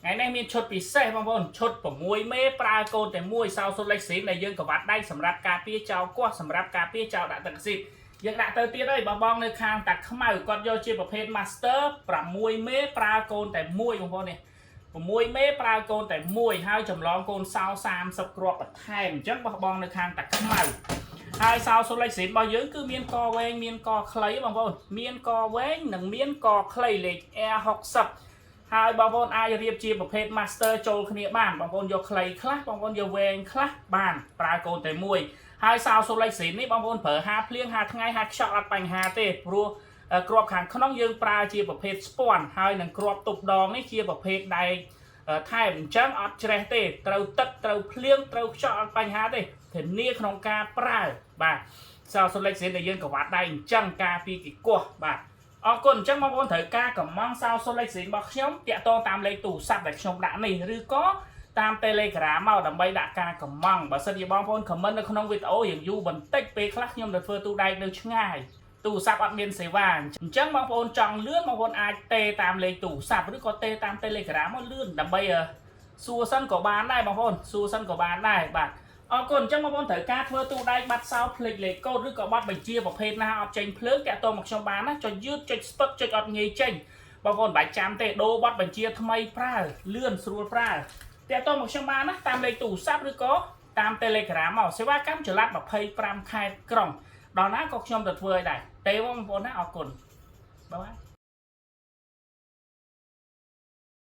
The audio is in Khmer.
ថ្ងៃនេះមានឈុតពិសេសបងប្អូនឈុត6មេប្រើកូនតែមួយសោសុលិចស៊ីនដែលយើងក្បាត់ដៃសម្រាប់ការពារចោលគាស់សម្រាប់ការពារចោលដាក់ទឹកស៊ីតយើងដាក់ទៅទៀតហើយបងបងនៅខាងតាខ្មៅគាត់យកជាប្រភេទ Master 6មេប្រើកូនតែមួយបងប្អូននេះ6មេប្រើកូនតែមួយហើយចម្លងកូនសោ30គ្រាប់បន្ថែមអញ្ចឹងបោះបងនៅខាងតាខ្មៅហើយសោសុលិចស៊ីនរបស់យើងគឺមានកវែងមានកខ្លីបងប្អូនមានកវែងនិងមានកខ្លីលេខ Air60 ហើយបងប្អូនអាចរៀបជាប្រភេទ master ចូលគ្នាបានបងប្អូនយកខ្លីខ្លះបងប្អូនយកវែងខ្លះបានប្រើកូនតែមួយហើយសោសូលេចស៊ីននេះបងប្អូនប្រើហាភ្លៀងហាថ្ងៃហាខ្យល់អត់បញ្ហាទេព្រោះគ្រាប់ខាងក្នុងយើងប្រើជាប្រភេទស្ពាន់ហើយនឹងគ្រាប់ទប់ដងនេះជាប្រភេទដែកថែមអញ្ចឹងអត់ច្រេះទេត្រូវទឹកត្រូវភ្លៀងត្រូវខ្យល់អត់បញ្ហាទេធានាក្នុងការប្រើបាទសោសូលេចស៊ីនដែលយើងក្រវ៉ាត់ដៃអញ្ចឹងការពីគេគោះបាទ អរគុណអញ្ចឹងបងប្អូនត្រូវការកម្មង់សោសុលេចសេងរបស់ខ្ញុំតាក់ទងតាមលេខទូរស័ព្ទដែលខ្ញុំដាក់នេះឬក៏តាម Telegram មកដើម្បីដាក់ការកម្មង់បើសិនជាបងប្អូន comment នៅក្នុងវីដេអូរៀងយូរបន្តិចពេលខ្លះខ្ញុំទៅធ្វើទូដែកនៅឆ្ងាយទូរស័ព្ទអត់មានសេវាអញ្ចឹងបងប្អូនចង់លឿនបងប្អូនអាចទេតាមលេខទូរស័ព្ទឬក៏ទេតាម Telegram មកលឿនដើម្បីសួរសិនក៏បានដែរបងប្អូនសួរសិនក៏បានដែរបាទអរគុណអញ្ចឹងបងប្អូនត្រូវការធ្វើទូដែកបាត់សោភ្លេចលេខកូដឬក៏បាត់បញ្ជាប្រភេទណាអត់ចេញភ្លើងតាក់ទងមកខ្ញុំបានណាចុចយឺតចុចស្ពឹកចុចអត់ងាយចេញបងប្អូនមិនបាច់ចាំទេដូរបត់បញ្ជាថ្មីប្រើលឿនស្រួលប្រើតាក់ទងមកខ្ញុំបានណាតាមលេខទូរស័ព្ទឬក៏តាម Telegram មកសេវាកម្មចល័ត25ខេត្តក្រុងដល់ណាក៏ខ្ញុំទៅធ្វើឲ្យដែរទេបងប្អូនណាអរគុណបាយបាយ។